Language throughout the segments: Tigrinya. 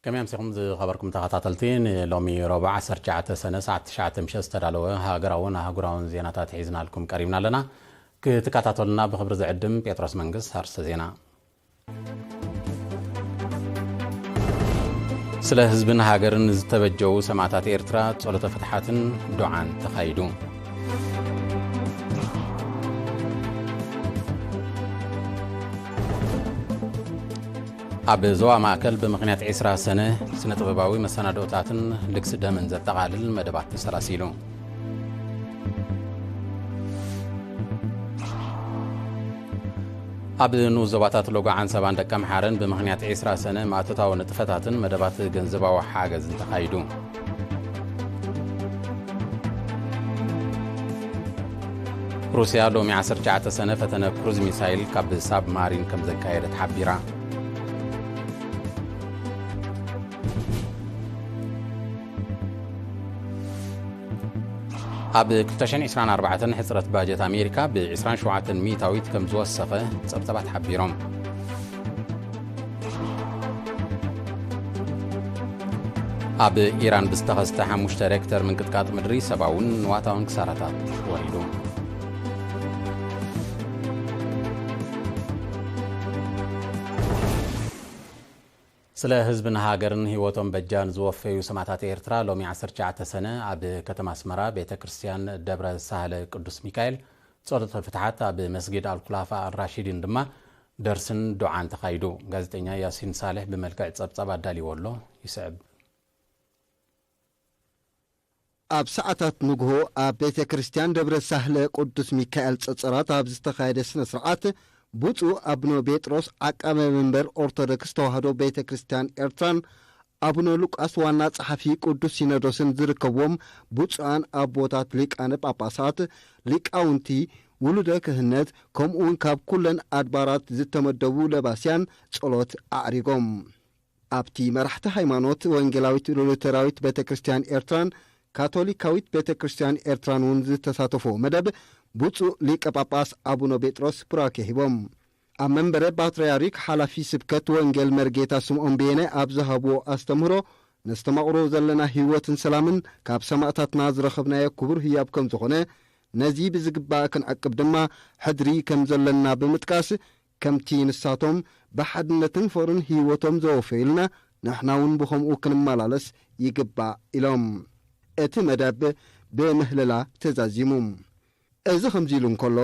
ከመይ ኣምሲኹም ዝኸበርኩም ተኸታተልቲ፣ ንሎሚ ረቡዕ ዓሰርተ ትሽዓተ ሰነ ሰዓት ትሽዓተ ምሸት ዝተዳለወ ሃገራውን ኣህጉራውን ዜናታት ሒዝናልኩም ቀሪብና ኣለና። ክትከታተሉና ብኽብሪ ዝዕድም ጴጥሮስ መንግስ። ኣርስተ ዜና። ስለ ህዝብን ሃገርን ዝተበጀዉ ሰማእታት ኤርትራ ጸሎተ ፍትሓትን ዱዓን ተኻይዱ። ኣብ ዞባ ማእከል ብምኽንያት ዒስራ ሰነ ስነ ጥበባዊ መሰናድኦታትን ልግሲ ደምን ዘጠቓልል መደባት ተሰላሲሉ። ኣብ ንኡስ ዞባታት ሎጎ ዓንሰባን ደቀምሓረን ብምኽንያት ዒስራ ሰነ ማእቶታዊ ንጥፈታትን መደባት ገንዘባዊ ሓገዝን ተኻይዱ። ሩስያ ሎሚ ዓሰርተ ትሽዓተ ሰነ ፈተነ ክሩዝ ሚሳይል ካብ ሳብማሪን ከም ዘካየደት ሓቢራ። ኣብ ክልተ ሽሕን ዕስራን ኣርባዕተን ሕጽረት ባጀት ኣሜሪካ ብ ዕስራን ሸውዓተን ሚእታዊት ከም ዝወሰኸ ጸብጸባት ሓቢሮም። ኣብ ኢራን ብዝተኸስተ ሓሙሽተ ሬክተር ምንቅጥቃጥ ምድሪ ሰብኣውን ንዋታውን ክሳራታት ወሪዱ። ስለ ህዝብን ሃገርን ህይወቶም በጃ ንዝወፈዩ ሰማእታት ኤርትራ ሎሚ ዓሰርተ ትሽዓተ ሰነ ኣብ ከተማ ኣስመራ ቤተ ክርስቲያን ደብረ ሳህለ ቅዱስ ሚካኤል ጸሎተ ፍትሓት ኣብ መስጊድ ኣልኩላፋ ኣልራሺዲን ድማ ደርስን ዱዓን ተኻይዱ። ጋዜጠኛ ያሲን ሳልሕ ብመልክዕ ጸብጻብ ኣዳልይዎ ኣሎ፣ ይስዕብ። ኣብ ሰዓታት ንግሆ ኣብ ቤተ ክርስቲያን ደብረ ሳህለ ቅዱስ ሚካኤል ጸጸራት ኣብ ዝተኻየደ ስነ ስርዓት፣ ብፁዕ ኣቡነ ጴጥሮስ ዓቃቤ መንበር ኦርቶዶክስ ተዋህዶ ቤተ ክርስቲያን ኤርትራን ኣቡነ ሉቃስ ዋና ጸሓፊ ቅዱስ ሲኖዶስን ዝርከብዎም ብፁዓን ኣቦታት ሊቃነ ጳጳሳት፣ ሊቃውንቲ፣ ውሉደ ክህነት፣ ከምኡውን ካብ ኩለን ኣድባራት ዝተመደቡ ለባስያን ጸሎት ኣዕሪጎም። ኣብቲ መራሕቲ ሃይማኖት ወንጌላዊት ሉተራዊት ቤተ ክርስቲያን ኤርትራን ካቶሊካዊት ቤተ ክርስቲያን ኤርትራን እውን ዝተሳተፎ መደብ፣ ብፁዕ ሊቀ ጳጳስ ኣቡነ ጴጥሮስ ቡራኬ ሂቦም። ኣብ መንበረ ፓትርያርክ ሓላፊ ስብከት ወንጌል መርጌታ ስምዖን በየነ ኣብ ዝሃብዎ ኣስተምህሮ፣ ነስተማቕሮ ዘለና ህይወትን ሰላምን ካብ ሰማእታትና ዝረኸብናዮ ክቡር ህያብ ከም ዝኾነ፣ ነዚ ብዝግባእ ክንዕቅብ ድማ ሕድሪ ከም ዘለና ብምጥቃስ፣ ከምቲ ንሳቶም ብሓድነትን ፍቕርን ህይወቶም ዘወፈዩልና፣ ንሕና እውን ብኸምኡ ክንመላለስ ይግባእ ኢሎም። እቲ መደብ ብምህለላ ተዛዚሙ። እዚ ከምዚ ኢሉ እንከሎ፣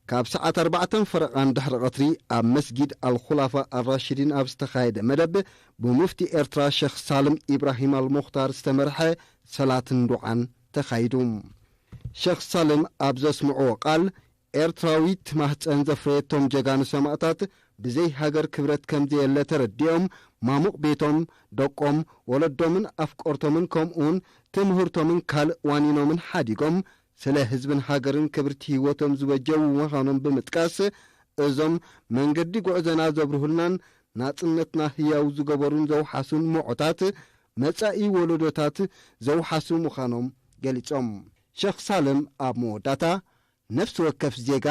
ካብ ሰዓት ኣርባዕተን ፈረቓን ድሕሪ ቀትሪ ኣብ መስጊድ ኣልኹላፋ ኣልራሽዲን ኣብ ዝተኻየደ መደብ፣ ብሙፍቲ ኤርትራ ሸኽ ሳልም ኢብራሂም ኣልሙኽታር ዝተመርሐ ሰላትን ዱዓን ተኻይዱ። ሸኽ ሳልም ኣብ ዘስምዕዎ ቃል፣ ኤርትራዊት ማህጸን ዘፍረየቶም ጀጋኑ ሰማእታት ብዘይ ሃገር ክብረት ከም ዘየለ ተረዲኦም፣ ማሙቕ ቤቶም፣ ደቆም፣ ወለዶምን ኣፍቀርቶምን ከምኡውን ትምህርቶምን ካልእ ዋኒኖምን ሓዲጎም፣ ስለ ህዝብን ሃገርን ክብርቲ ህይወቶም ዝበጀዉ ምዃኖም ብምጥቃስ፣ እዞም መንገዲ ጉዕዞና ዘብርሁልናን ናጽነትና ህያው ዝገበሩን ዘውሓሱን ምዑታት መጻኢ ወለዶታት ዘውሓሱ ምዃኖም ገሊጾም። ሸኽ ሳልም ኣብ መወዳእታ፣ ነፍሲ ወከፍ ዜጋ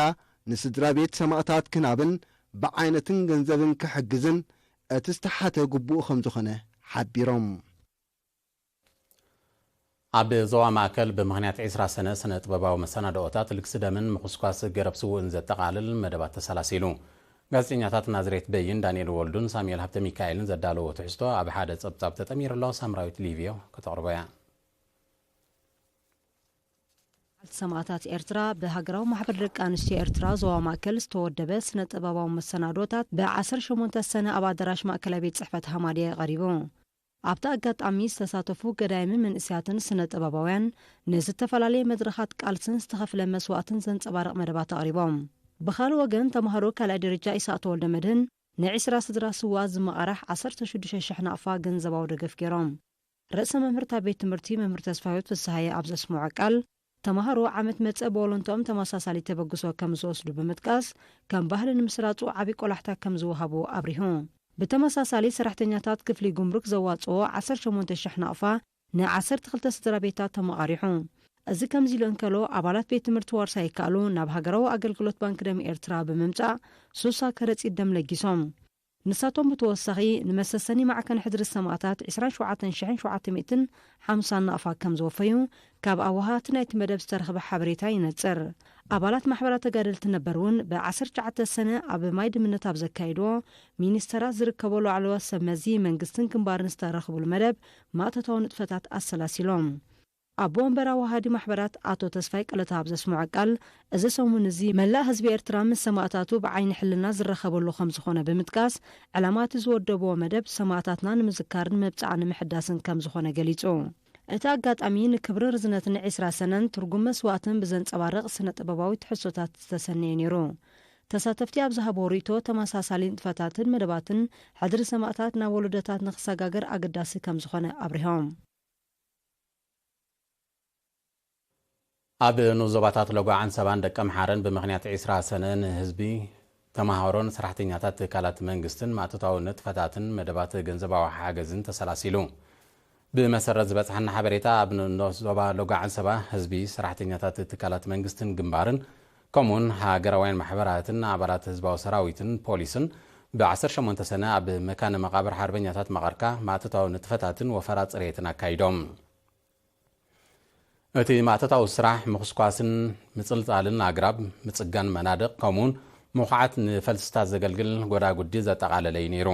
ንስድራ ቤት ሰማእታት ክናብን ብዓይነትን ገንዘብን ክሕግዝን እቲ ዝተሓተ ግቡእ ከም ዝኾነ ሓቢሮም። ኣብ ዞባ ማእከል ብምኽንያት ዒስራ ሰነ ስነ ጥበባዊ መሰናድኦታት ልግሲ ደምን ምኹስኳስ ገረብ ስዉእን ዘጠቓልል መደባት ተሰላሲሉ። ጋዜጠኛታት ናዝሬት በይን፣ ዳንኤል ወልዱን ሳሙኤል ሃብተ ሚካኤልን ዘዳለዎ ትሕዝቶ ኣብ ሓደ ጸብጻብ ተጠሚሩ ኣሎ። ሳምራዊት ሊቪዮ ከተቕርቦ እያ። በዓልቲ ሰማእታት ኤርትራ ብሃገራዊ ማሕበር ደቂ ኣንስትዮ ኤርትራ ዞባ ማእከል ዝተወደበ ስነ ጥበባዊ መሰናዶታት ብ ዓሰርተ ሸሞንተ ሰነ ኣብ ኣዳራሽ ማእከላይ ቤት ጽሕፈት ሃማድየ ቀሪቡ። ኣብቲ ኣጋጣሚ ዝተሳተፉ ገዳይምን መንእሰያትን ስነ ጥበባውያን ንዝተፈላለየ መድረኻት ቃልስን ዝተኸፍለ መስዋእትን ዘንጸባርቕ መደባት ኣቕሪቦም። ብኻልእ ወገን ተምሃሮ ካልኣይ ደረጃ ኢሳቅ ተወልደ መድህን ንዒስራ ስድራ ስውኣት ዝመቓራሕ ዓሰርተ ሽዱሽተ ሽሕ ናቕፋ ገንዘባዊ ደገፍ ገይሮም። ርእሰ መምህርታ ቤት ትምህርቲ መምህር ተስፋህይወት ፍስሃየ ኣብ ዘስምዖ ቃል፣ ተምሃሮ ዓመት መጸ ብወለንትኦም ተመሳሳሊ ተበግሶ ከም ዝወስዱ ብምጥቃስ፣ ከም ባህሊ ንምስራጹ ዓቢ ቆላሕታ ከም ዝወሃቦ ኣብሪሁ። ብተመሳሳሊ ሰራሕተኛታት ክፍሊ ጉምሩክ ዘዋጽኦ ዓሰርተ ሸሞንተ ሽሕ ናቕፋ ን ዓሰርተ ክልተ ስድራ ቤታት ተመቓሪሑ። እዚ ከምዚ ኢሉ እንከሎ፣ ኣባላት ቤት ትምህርቲ ዋርሳይ ይከኣሉ ናብ ሃገራዊ ኣገልግሎት ባንክ ደም ኤርትራ ብምምጻእ ሱሳ ከረጺት ደም ለጊሶም። ንሳቶም ብተወሳኺ ንመሰሰኒ ማዕከን ሕድሪ ሰማእታት ዕስራን ሸውዓተን ሽሕን ሸውዓተ ሚእትን ሓምሳን ናቕፋ ከም ዝወፈዩ ካብ ኣወሃሃቲ ናይቲ መደብ ዝተረኽበ ሓበሬታ ይነጽር። ኣባላት ማሕበራት ተጋደልቲ ነበር እውን ብዓሰርተ ትሽዓተ ሰነ ኣብ ማይ ድምነት ኣብ ዘካይድዎ ሚኒስተራት ዝርከቦ ላዕለዎት ሰብ መዚ መንግስትን ግንባርን ዝተረኽብሉ መደብ ማእቶታዊ ንጥፈታት ኣሰላሲሎም። ኣቦ ወንበር ኣወሃዲ ማሕበራት ኣቶ ተስፋይ ቀለተኣብ ዘስምዖ ቃል፣ እዚ ሰሙን እዚ መላእ ህዝቢ ኤርትራ ምስ ሰማእታቱ ብዓይኒ ሕልና ዝረኸበሉ ከም ዝኾነ ብምጥቃስ፣ ዕላማ እቲ ዝወደብዎ መደብ ሰማእታትና ንምዝካርን መብጽዓ ንምሕዳስን ከም ዝኾነ ገሊጹ። እቲ ኣጋጣሚ ንክብርን ርዝነትን ዕስራ ሰነን ትርጉም መስዋእትን ብዘንጸባርቕ ስነ ጥበባዊ ትሕዝቶታት ዝተሰነየ ነይሩ። ተሳተፍቲ ኣብ ዝሃብዎ ርእይቶ፣ ተመሳሳሊ ንጥፈታትን መደባትን ሕድሪ ሰማእታት ናብ ወለዶታት ንኽሰጋገር ኣገዳሲ ከም ዝኾነ ኣብሪሆም። ኣብ ንኡስ ዞባታት ሎጎ ዓንሰባን ደቀምሓረን ብምኽንያት ዕስራ ሰነ ንህዝቢ፣ ተመሃሮን ሰራሕተኛታት ትካላት መንግስትን ማእቶታዊ ንጥፈታትን መደባት ገንዘባዊ ሓገዝን ተሰላሲሉ። ብመሰረት ዝበጽሓና ሓበሬታ፣ ኣብ ንኡስ ዞባ ሎጎ ዓንሰባ ህዝቢ፣ ሰራሕተኛታት ትካላት መንግስትን ግንባርን ከምኡውን ሃገራውያን ማሕበራትን ኣባላት ህዝባዊ ሰራዊትን ፖሊስን ብ ዓሰርተ ሸሞንተ ሰነ ኣብ መካነ መቓብር ሓርበኛታት መቐርካ ማእቶታዊ ንጥፈታትን ወፈራ ጽሬትን ኣካይዶም። እቲ ማእቶታዊ ስራሕ ምኹስኳስን ምጽልጻልን ኣግራብ፣ ምጽጋን መናድቕ፣ ከምኡውን ምኹዓት ንፈልስታት ዘገልግል ጎዳጉዲ ዘጠቓለለ እዩ ነይሩ።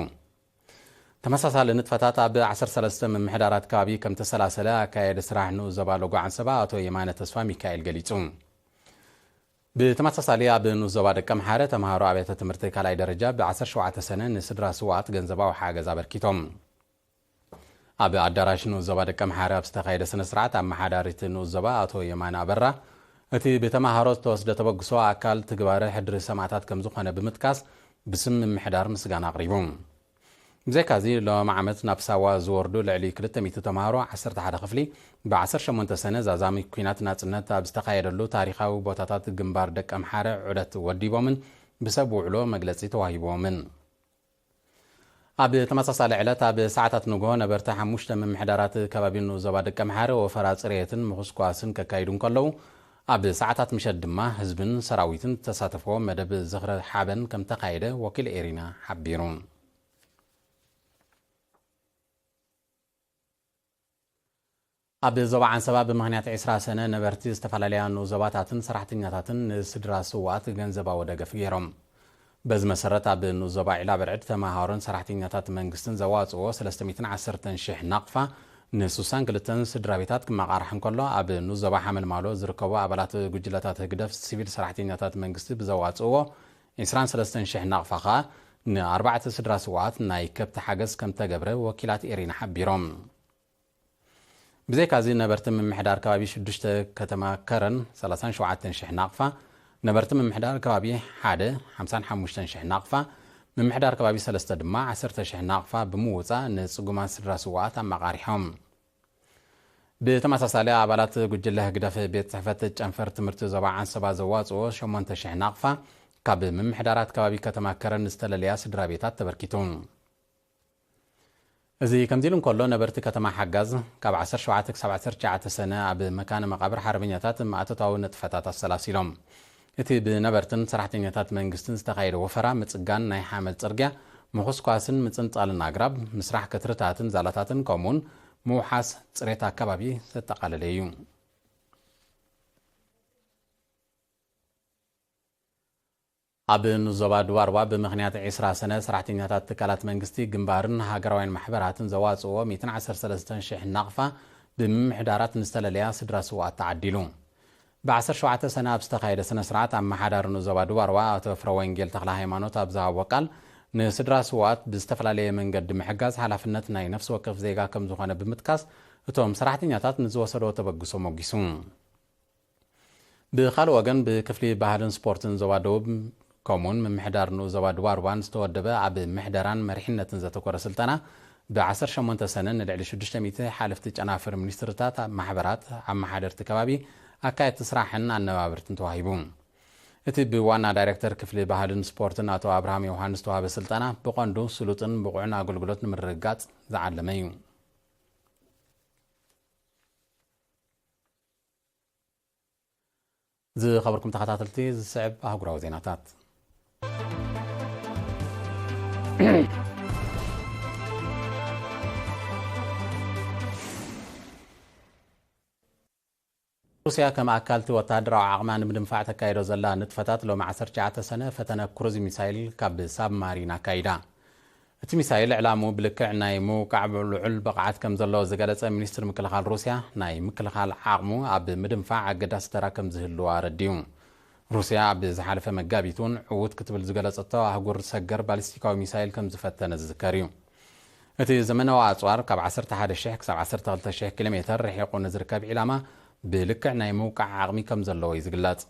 ተመሳሳሊ ንጥፈታት ኣብ ዓሰርተ ሰለስተ ምምሕዳራት ከባቢ ከም ተሰላሰለ ኣካያዲ ስራሕ ንኡስ ዞባ ሎጎ ዓንሰባ ኣቶ የማነ ተስፋ ሚካኤል ገሊጹ። ብተመሳሳሊ ኣብ ንኡስ ዞባ ደቀምሓረ ተምሃሮ ኣብያተ ትምህርቲ ካልኣይ ደረጃ ብ ዓሰርተ ሸውዓተ ሰነ ንስድራ ስውኣት ገንዘባዊ ሓገዝ ኣበርኪቶም። ኣብ ኣዳራሽ ንኡስ ዞባ ደቀምሓረ ኣብ ዝተኻየደ ስነ ስርዓት ኣመሓዳሪት ንኡስ ዞባ ኣቶ የማነ ኣበራ እቲ ብተምሃሮ ዝተወስደ ተበግሶ ኣካል ትግባረ ሕድሪ ሰማእታት ከም ዝኾነ ብምጥቃስ ብስም ምምሕዳር ምስጋና ኣቕሪቡ። ብዘይካዚ ሎም ዓመት ናብ ሳዋ ዝወርዱ ልዕሊ ክልተ ሚእቲ ተምሃሮ ዓሰርተ ሓደ ክፍሊ ብ ዓሰርተ ሸሞንተ ሰነ ዛዛሚ ኲናት ናጽነት ኣብ ዝተኻየደሉ ታሪኻዊ ቦታታት ግንባር ደቀምሓረ ዑደት ወዲቦምን ብሰብ ውዕሎ መግለጺ ተዋሂብዎምን። ኣብ ተመሳሳሊ ዕለት ኣብ ሰዓታት ንግሆ ነበርቲ ሓሙሽተ ምምሕዳራት ከባቢ ንኡስ ዞባ ደቀምሓረ ወፈራ ጽሬትን ምኹስኳስን ከካይዱ እንከለዉ፣ ኣብ ሰዓታት ምሸት ድማ ህዝብን ሰራዊትን ዝተሳተፍዎ መደብ ዝኽሪ ሓበን ከም ተኻየደ ወኪል ኤሪና ሓቢሩ። ኣብ ዞባ ዓንሰባ ብምኽንያት ዕስራ ሰነ ነበርቲ ዝተፈላለያ ንኡስ ዞባታትን ሰራሕተኛታትን ንስድራ ስውኣት ገንዘባዊ ደገፍ ገይሮም። በዚ መሰረት ኣብ ንኡስ ዞባ ዒላ በርዕድ ተመሃሮን ሰራሕተኛታት መንግስትን ዘዋፅዎ ሰለስተ ሚእትን ዓሰርተን ሽሕ ናቕፋ ንስሳን ክልተን ስድራ ቤታት ክመቓራሕ እንከሎ፣ ኣብ ንኡስ ዞባ ሓመልማሎ ዝርከቡ ኣባላት ጉጅለታት ህግደፍ ሲቪል ሰራሕተኛታት መንግስቲ ብዘዋፅዎ ዕስራን ሰለስተን ሽሕ ናቕፋ ኸኣ ንኣርባዕተ ስድራ ስውኣት ናይ ከብቲ ሓገዝ ከም ተገብረ ወኪላት ኤሪና ሓቢሮም። ብዘይካዚ ነበርቲ ምምሕዳር ከባቢ ሽዱሽተ ከተማ ከረን ሰላሳን ሸውዓተን ሽሕ ናቕፋ፣ ነበርቲ ምምሕዳር ከባቢ ሓደ ሓምሳን ሓሙሽተን ሽሕ ናቕፋ፣ ምምሕዳር ከባቢ ሰለስተ ድማ ዓሰርተ ሽሕ ናቕፋ ብምውጻእ ንጽጉማት ስድራ ስውኣት ኣመቓሪሖም። ብተመሳሳሊ ኣባላት ጉጅለ ህግደፍ ቤት ጽሕፈት ጨንፈር ትምህርቲ ዞባ ዓንሰባ ዘዋጽኦ ሸሞንተ ሽሕ ናቕፋ ካብ ምምሕዳራት ከባቢ ከተማ ከረን ዝተለለያ ስድራ ቤታት ተበርኪቱ። እዚ ከምዚ ኢሉ እንከሎ፣ ነበርቲ ከተማ ሓጋዝ ካብ ዓሰርተ ሸውዓተ ክሳብ ዓሰርተ ትሽዓተ ሰነ ኣብ መካነ መቓብር ሓርበኛታት ማእቶታዊ ንጥፈታት ኣሰላሲሎም። እቲ ብነበርትን ሰራሕተኛታት መንግስትን ዝተኻየደ ወፈራ ምጽጋን ናይ ሓመድ ጽርግያ፣ ምኹስኳስን ምጽንጻልን ኣግራብ፣ ምስራሕ ከትርታትን ዛላታትን ከምኡውን ምውሓስ ጽሬት ኣከባቢ ዘጠቓለለ እዩ። ኣብ ንኡስ ዞባ ዱባርባ ብምኽንያት ዕስራ ሰነ ሰራሕተኛታት ትካላት መንግስቲ፣ ግንባርን ሃገራውያን ማሕበራትን ዘዋጽእዎ ሚእትን ዓሰርተ ሰለስተን ሽሕ ናቕፋ ብምምሕዳራት ንዝተለለያ ስድራ ስውኣት ተዓዲሉ። ብ ዓሰርተ ሸውዓተ ሰነ ኣብ ዝተኻየደ ስነ ስርዓት፣ ኣመሓዳሪ ንኡስ ዞባ ዱባርባ ኣቶ ፍረ ወንጌል ተኽለ ሃይማኖት ኣብ ዝሃቦ ቃል፣ ንስድራ ስውኣት ብዝተፈላለየ መንገዲ ምሕጋዝ ሓላፍነት ናይ ነፍሲ ወከፍ ዜጋ ከም ዝኾነ ብምጥቃስ፣ እቶም ሰራሕተኛታት ንዝወሰድዎ ተበግሶ ሞጊሱ። ብኻልእ ወገን፣ ብክፍሊ ባህልን ስፖርትን ዞባ ደቡብ ከምኡውን ምምሕዳር ንኡስ ዞባ ዱባርባን ዝተወደበ ኣብ ምሕደራን መሪሕነትን ዘተኮረ ስልጠና ብ ዓሰርተ ሸሞንተ ሰነ ንልዕሊ ሽዱሽተ ሚእቲ ሓለፍቲ ጨናፍር ሚኒስትርታት፣ ማሕበራት፣ ኣመሓደርቲ ከባቢ፣ ኣካየድቲ ስራሕን ኣነባበርትን ተዋሂቡ። እቲ ብዋና ዳይሬክተር ክፍሊ ባህልን ስፖርትን ኣቶ ኣብርሃም ዮሃንስ ዝተዋህበ ስልጠና ብቐንዱ ስሉጥን ብቑዕን ኣገልግሎት ንምርግጋጽ ዝዓለመ እዩ። ዝኸበርኩም ተኸታተልቲ፣ ዝስዕብ ኣህጉራዊ ዜናታት። ሩስያ ከም ኣካልቲ ወተሃደራዊ ዓቕማ ንምድንፋዕ ተካይዶ ዘላ ንጥፈታት ሎሚ ዓሰርተ ትሽዓተ ሰነ ፈተነ ክሩዝ ሚሳይል ካብ ሳብማሪን ኣካይዳ። እቲ ሚሳይል ዕላምኡ ብልክዕ ናይ ምውቃዕ ልዑል ብቕዓት ከም ዘለዎ ዝገለጸ ሚኒስትሪ ምክልኻል ሩስያ፣ ናይ ምክልኻል ዓቕሙ ኣብ ምድንፋዕ ኣገዳሲ ተራ ከም ዝህልዎ ኣረዲኡ። ሩስያ ኣብ ዝሓለፈ መጋቢት እውን ዕዉት ክትብል ዝገለጸቶ ኣህጉር ሰገር ባሊስቲካዊ ሚሳይል ከም ዝፈተነ ዝዝከር እዩ። እቲ ዘመናዊ ኣጽዋር ካብ ዓሰርተ ሓደ ሺሕ ክሳብ ዓሰርተ ክልተ ሺሕ ኪሎ ሜተር ርሒቑ ንዝርከብ ዒላማ ብልክዕ ናይ ምውቃዕ ዓቕሚ ከም ዘለዎ እዩ ዝግለጽ።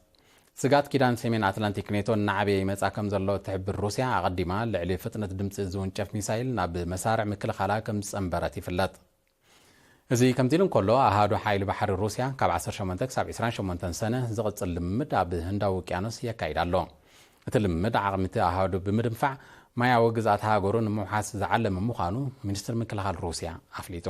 ስግኣት ኪዳን ሰሜን ኣትላንቲክ ኔቶ እናዓበየ ይመጻ ከም ዘሎ እትሕብር ሩስያ፣ ኣቐዲማ ልዕሊ ፍጥነት ድምጺ ዝውንጨፍ ሚሳይል ናብ መሳርዕ ምክልኻላ ከም ዝጸንበረት ይፍለጥ። እዚ ከምዚ ኢሉ እንከሎ፣ ኣሃዱ ሓይሊ ባሕሪ ሩስያ ካብ ዓሰርተ ሸሞንተ ክሳብ ዕስራን ሸሞንተን ሰነ ዝቕጽል ልምምድ ኣብ ህንዳዊ ውቅያኖስ የካይድ ኣሎ። እቲ ልምምድ ዓቕሚ እቲ ኣሃዱ ብምድንፋዕ፣ ማያዊ ግዝኣት ሃገሩ ንምውሓስ ዝዓለመ ምዃኑ ሚኒስትሪ ምክልኻል ሩስያ ኣፍሊጡ።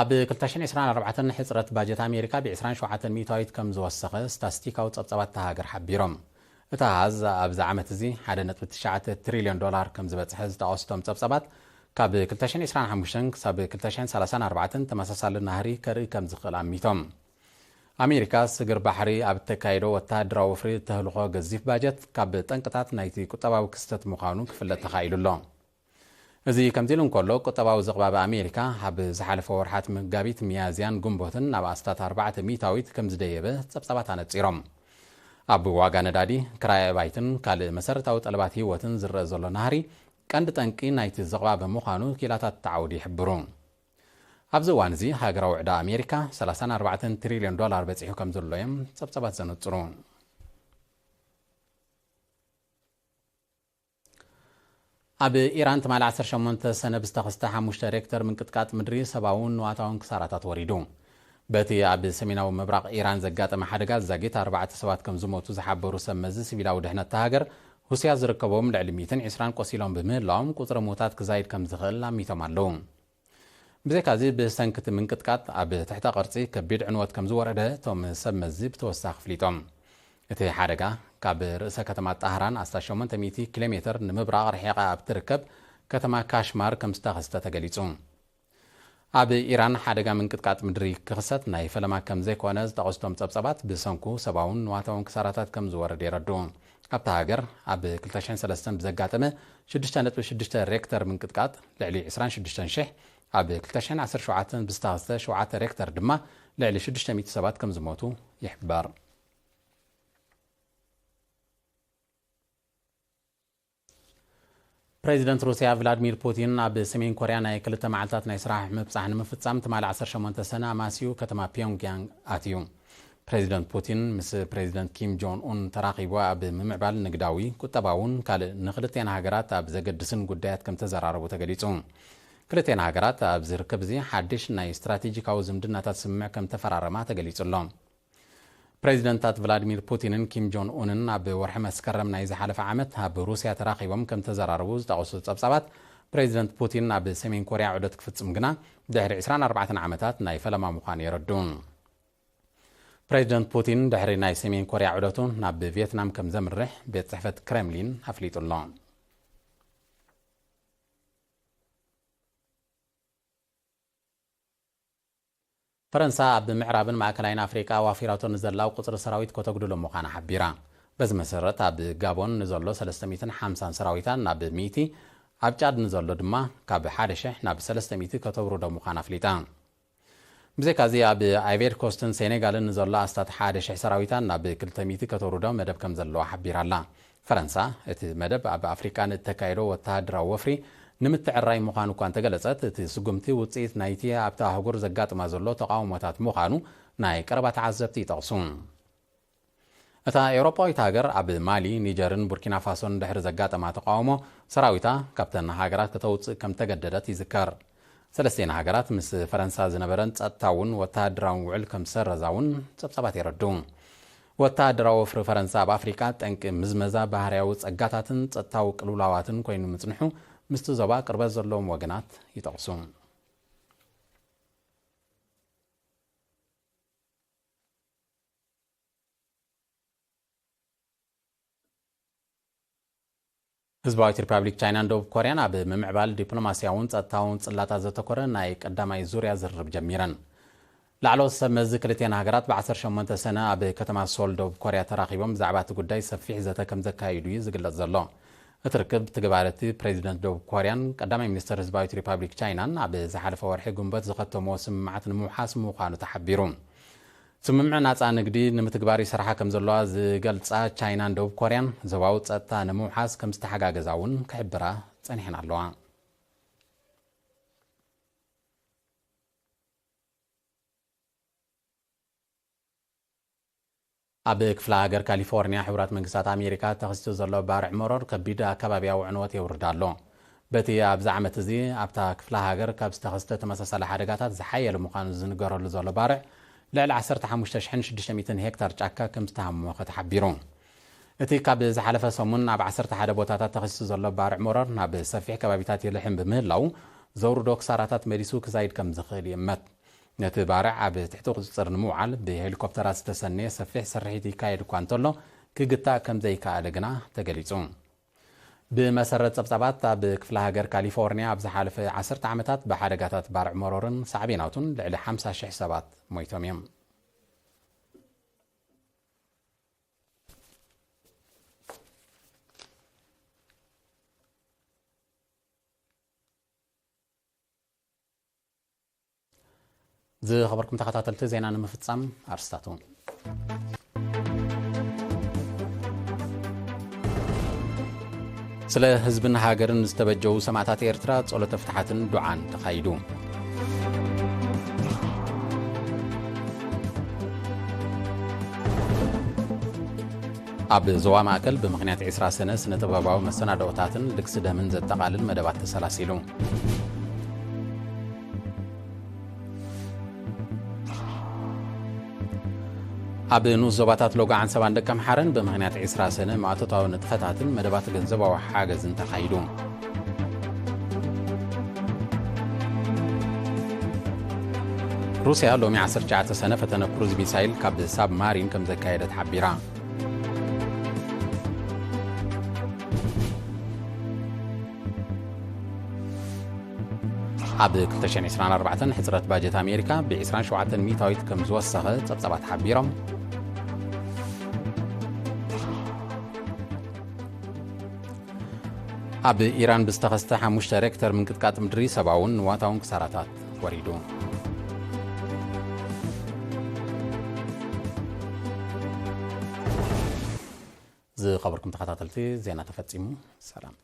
ኣብ ክልተ ሽሕን ዕስራን ኣርባዕተን ሕጽረት ባጀት ኣሜሪካ ብ ዕስራን ሸውዓተን ሚእታዊት ከም ዝወሰኸ ስታስቲካዊ ጸብጻባት እታ ሃገር ሓቢሮም። እቲ ኣሃዝ ኣብዚ ዓመት እዚ ሓደ ነጥቢ ትሽዓተ ትሪልዮን ዶላር ከም ዝበጽሐ ዝጠቐሱ እቶም ጸብጻባት፣ ካብ ክልተ ሽሕን ዕስራን ሓሙሽተን ክሳብ ክልተ ሽሕን ሰላሳን ኣርባዕተን ተመሳሳሊ ናህሪ ከርኢ ከም ዝኽእል ኣሚቶም። ኣሜሪካ ስግር ባሕሪ ኣብ እተካይዶ ወተሃደራዊ ወፍሪ እተህልኾ ገዚፍ ባጀት ካብ ጠንቅታት ናይቲ ቁጠባዊ ክስተት ምዃኑ ክፍለጥ ተኻኢሉ ኣሎ። እዚ ከምዚ ኢሉ እንከሎ፣ ቁጠባዊ ዝቕባበ ኣሜሪካ ኣብ ዝሓለፈ ወርሓት መጋቢት፣ ሚያዝያን ግንቦትን ናብ ኣስታት ኣርባዕተ ሚእታዊት ከም ዝደየበ ጸብጻባት ኣነጺሮም። ኣብ ዋጋ ነዳዲ፣ ክራይ ኣባይትን ካልእ መሰረታዊ ጠለባት ህይወትን ዝረአ ዘሎ ናህሪ ቀንዲ ጠንቂ ናይቲ ዝቕባበ ምዃኑ ክኢላታት እቲ ዓውዲ ይሕብሩ። ኣብዚ እዋን እዚ ሃገራዊ ዕዳ ኣሜሪካ ሰላሳን ኣርባዕተን ትሪልዮን ዶላር በጺሑ ከም ዘሎ እዮም ጸብጻባት ዘነጽሩ። ኣብ ኢራን ትማሊ ዓሰርተ ሸሞንተ ሰነ ብዝተኸስተ ሓሙሽተ ሬክተር ምንቅጥቃጥ ምድሪ ሰብኣውን ንዋታውን ክሳራታት ወሪዱ። በቲ ኣብ ሰሜናዊ ምብራቕ ኢራን ዘጋጠመ ሓደጋ ዛጊት ኣርባዕተ ሰባት ከም ዝሞቱ ዝሓበሩ ሰብ መዚ ሲቪላዊ ድሕነት እታ ሃገር፣ ሩስያ ዝርከቦም ልዕሊ ሚእትን ዕስራን ቆሲሎም ብምህላዎም፣ ቁጽሪ ምዉታት ክዛይድ ከም ዝኽእል ኣሚቶም ኣለዉ። ብዘይካዚ፣ ብሰንኪ እቲ ምንቅጥቃጥ ኣብ ትሕተ ቅርጺ ከቢድ ዕንወት ከም ዝወረደ እቶም ሰብ መዚ ብተወሳኺ ኣፍሊጦም። እቲ ሓደጋ ካብ ርእሰ ከተማ ጣህራን ኣስታት ሸሞንተ ሚእቲ ኪሎ ሜተር ንምብራቕ ርሒቓ ኣብ ትርከብ ከተማ ካሽማር ከም ዝተኸስተ ተገሊጹ። ኣብ ኢራን ሓደጋ ምንቅጥቃጥ ምድሪ ክኽሰት ናይ ፈለማ ከም ዘይኮነ ዝጠቐሱ እቶም ጸብጻባት፣ ብሰንኩ ሰብኣውን ንዋታውን ክሳራታት ከም ዝወረድ የረድኡ። ኣብታ ሃገር ኣብ ክልተ ሽሕን ሰለስተን ብዘጋጠመ ሽዱሽተ ነጥቢ ሽዱሽተ ሬክተር ምንቅጥቃጥ ልዕሊ ዕስራን ሽዱሽተን ሽሕ፣ ኣብ ክልተ ሽሕን ዓሰርተ ሸውዓተን ብዝተኸስተ ሸውዓተ ሬክተር ድማ ልዕሊ ሽዱሽተ ሚእቲ ሰባት ከም ዝሞቱ ይሕበር። ፕሬዚደንት ሩስያ ቭላድሚር ፑቲን ኣብ ሰሜን ኮርያ ናይ ክልተ መዓልታት ናይ ስራሕ ምብጻሕ ንምፍጻም ትማሊ ዓሰርተ ሸሞንተ ሰነ ኣማስዩ ከተማ ፒዮንግያንግ ኣትዩ። ፕሬዚደንት ፑቲን ምስ ፕሬዚደንት ኪም ጆን ኡን ተራኺቡ ኣብ ምምዕባል ንግዳዊ፣ ቁጠባውን ካልእ ንክልቴን ሃገራት ኣብ ዘገድስን ጉዳያት ከም ተዘራረቡ ተገሊጹ። ክልቴን ሃገራት ኣብዚ ርክብ እዚ ሓድሽ ናይ ስትራቴጂካዊ ዝምድናታት ስምምዕ ከም ተፈራረማ ተገሊጹ ኣሎ። ፕሬዚደንታት ቭላድሚር ፑቲንን ኪም ጆን ኡንን ኣብ ወርሒ መስከረም ናይ ዝሓለፈ ዓመት ኣብ ሩስያ ተራኺቦም ከም ተዘራረቡ ዝጠቐሱ ጸብጻባት፣ ፕሬዚደንት ፑቲን ኣብ ሰሜን ኮርያ ዑደት ክፍጽም ግና ድሕሪ ዕስራን ኣርባዕተን ዓመታት ናይ ፈለማ ምዃኑ የረዱ። ፕሬዚደንት ፑቲን ድሕሪ ናይ ሰሜን ኮርያ ዑደቱ ናብ ቪየትናም ከም ዘምርሕ ቤት ጽሕፈት ክሬምሊን ኣፍሊጡ ኣሎ። ፈረንሳ ኣብ ምዕራብን ማእከላይን ኣፍሪቃ ኣዋፊራቶ ንዘላ ቁጽሪ ሰራዊት ከተጉድሎ ምዃና ሓቢራ። በዚ መሰረት፣ ኣብ ጋቦን ንዘሎ ሰለስተ ሚእትን ሓምሳን ሰራዊታ ናብ ሚእቲ፣ ኣብ ጫድ ንዘሎ ድማ ካብ ሓደ ሽሕ ናብ ሰለስተ ሚእቲ ከተውርዶ ምዃና ኣፍሊጣ። ብዘይካዚ፣ ኣብ ኣይቬሪ ኮስትን ሴኔጋልን ንዘሎ ኣስታት ሓደ ሽሕ ሰራዊታ ናብ ክልተ ሚእቲ ከተውርዶ መደብ ከም ዘለዋ ሓቢራ ኣላ። ፈረንሳ፣ እቲ መደብ ኣብ ኣፍሪቃ ንእተካየዶ ወተሃደራዊ ወፍሪ ንምትዕራይ ምዃኑ እኳ እንተገለጸት፣ እቲ ስጉምቲ ውጽኢት ናይቲ ኣብታ ኣህጉር ዘጋጥማ ዘሎ ተቓውሞታት ምዃኑ ናይ ቀረባ ተዓዘብቲ ይጠቕሱ። እታ ኤውሮጳዊት ሃገር ኣብ ማሊ፣ ኒጀርን ቡርኪና ፋሶን ድሕሪ ዘጋጠማ ተቓውሞ፣ ሰራዊታ ካብተን ሃገራት ከተውጽእ ከም ተገደደት ይዝከር። ሰለስቲኤን ሃገራት ምስ ፈረንሳ ዝነበረን ጸጥታውን ወተሃደራውን ውዕል ከም ዝሰረዛ እውን ጸብጻባት የረድኡ። ወተሃደራዊ ወፍሪ ፈረንሳ ኣብ ኣፍሪቃ ጠንቂ ምዝመዛ ባህርያዊ ጸጋታትን ጸጥታዊ ቅልውላዋትን ኮይኑ ምጽንሑ ምስቲ ዞባ ቅርበት ዘለዎም ወገናት ይጠቕሱ። ህዝባዊት ሪፓብሊክ ቻይናን ደቡብ ኮርያን ኣብ ምምዕባል ዲፕሎማስያውን ጸጥታውን ጽላታት ዘተኮረ ናይ ቀዳማይ ዙርያ ዝርርብ ጀሚረን። ላዕለዎት ሰብ መዚ ክልቲኣን ሃገራት ብ ዓሰርተ ሸሞንተ ሰነ ኣብ ከተማ ሶል ደቡብ ኮርያ ተራኺቦም ብዛዕባ እቲ ጉዳይ ሰፊሕ ዘተ ከም ዘካይዱ እዩ ዝግለጽ ዘሎ። እቲ ርክብ ትግባረቲ ፕሬዚደንት ደቡብ ኮርያን ቀዳማይ ሚኒስተር ህዝባዊት ሪፓብሊክ ቻይናን ኣብ ዝሓለፈ ወርሒ ግንቦት ዝኸተምዎ ስምምዓት ንምውሓስ ምዃኑ ተሓቢሩ። ስምምዕ ናጻ ንግዲ ንምትግባር ይሰርሓ ከም ዘለዋ ዝገልጻ ቻይናን ደቡብ ኮርያን ዞባዊ ጸጥታ ንምውሓስ ከም ዝተሓጋገዛ እውን ክሕብራ ጸኒሐን ኣለዋ። ኣብ ክፍለ ሃገር ካሊፎርኒያ ሕቡራት መንግስታት ኣሜሪካ ተኸሲቱ ዘሎ ባርዕ መሮር ከቢድ ኣከባቢያዊ ዕንወት የውርድ ኣሎ። በቲ ኣብዚ ዓመት እዚ ኣብታ ክፍለ ሃገር ካብ ዝተኸስተ ተመሳሳሊ ሓደጋታት ዝሓየለ ምዃኑ ዝንገረሉ ዘሎ ባርዕ ልዕሊ ዓሰርተ ሓሙሽተ ሽሕን ሽዱሽተ ሚእትን ሄክታር ጫካ ከም ዝተሃመኸ ተሓቢሩ። እቲ ካብ ዝሓለፈ ሰሙን ኣብ ዓሰርተ ሓደ ቦታታት ተኸሲቱ ዘሎ ባርዕ መሮር ናብ ሰፊሕ ከባቢታት ይልሕም ብምህላው ዘውርዶ ክሳራታት መሊሱ ክዛይድ ከም ዝኽእል ይእመት። ነቲ ባርዕ ኣብ ትሕቲ ቁጽጽር ንምውዓል ብሄሊኮፕተራት ዝተሰነየ ሰፊሕ ስርሒት ይካየድ እኳ እንተሎ ክግታእ ከም ዘይከኣለ ግና ተገሊጹ። ብመሰረት ጸብጻባት ኣብ ክፍለ ሃገር ካሊፎርኒያ ኣብ ዝሓለፈ ዓሰርተ ዓመታት ብሓደጋታት ባርዕ መሮርን ሳዕቤናቱን ልዕሊ ሓምሳ ሽሕ ሰባት ሞይቶም እዮም። ዝኸበርኩም ተኸታተልቲ ዜና ንምፍጻም ኣርስታቱ። ስለ ህዝብን ሃገርን ዝተበጀው ሰማዕታት ኤርትራ ጸሎተ ፍትሓትን ዱዓን ተኻይዱ። ኣብ ዞባ ማእከል ብምኽንያት ዕስራ ሰነ ስነ ጥበባዊ መሰናድኦታትን ልግሲ ደምን ዘጠቓልል መደባት ተሰላሲሉ። ኣብ ንኡስ ዞባታት ሎጋ ዓንሰባን ደቀምሓረን ብምኽንያት ዕስራ ሰነ ማእቶታዊ ንጥፈታትን መደባት ገንዘባዊ ሓገዝን ተኻይዱ። ሩስያ ሎሚ ዓሰርተ ትሽዓተ ሰነ ፈተነ ክሩዝ ሚሳይል ካብ ሳብማሪን ከም ዘካየደት ሓቢራ። ኣብ ክልተ ሽሕን ዕስራን ኣርባዕተን ሕጽረት ባጀት ኣሜሪካ ብ ዕስራን ሸውዓተን ሚእታዊት ከም ዝወሰኸ ጸብጻባት ሓቢሮም። ኣብ ኢራን ብዝተኸስተ ሓሙሽተ ሬክተር ምንቅጥቃጥ ምድሪ ሰብኣውን ንዋታውን ክሳራታት ወሪዱ። ዝኸበርኩም ተኸታተልቲ፣ ዜና ተፈጺሙ። ሰላም።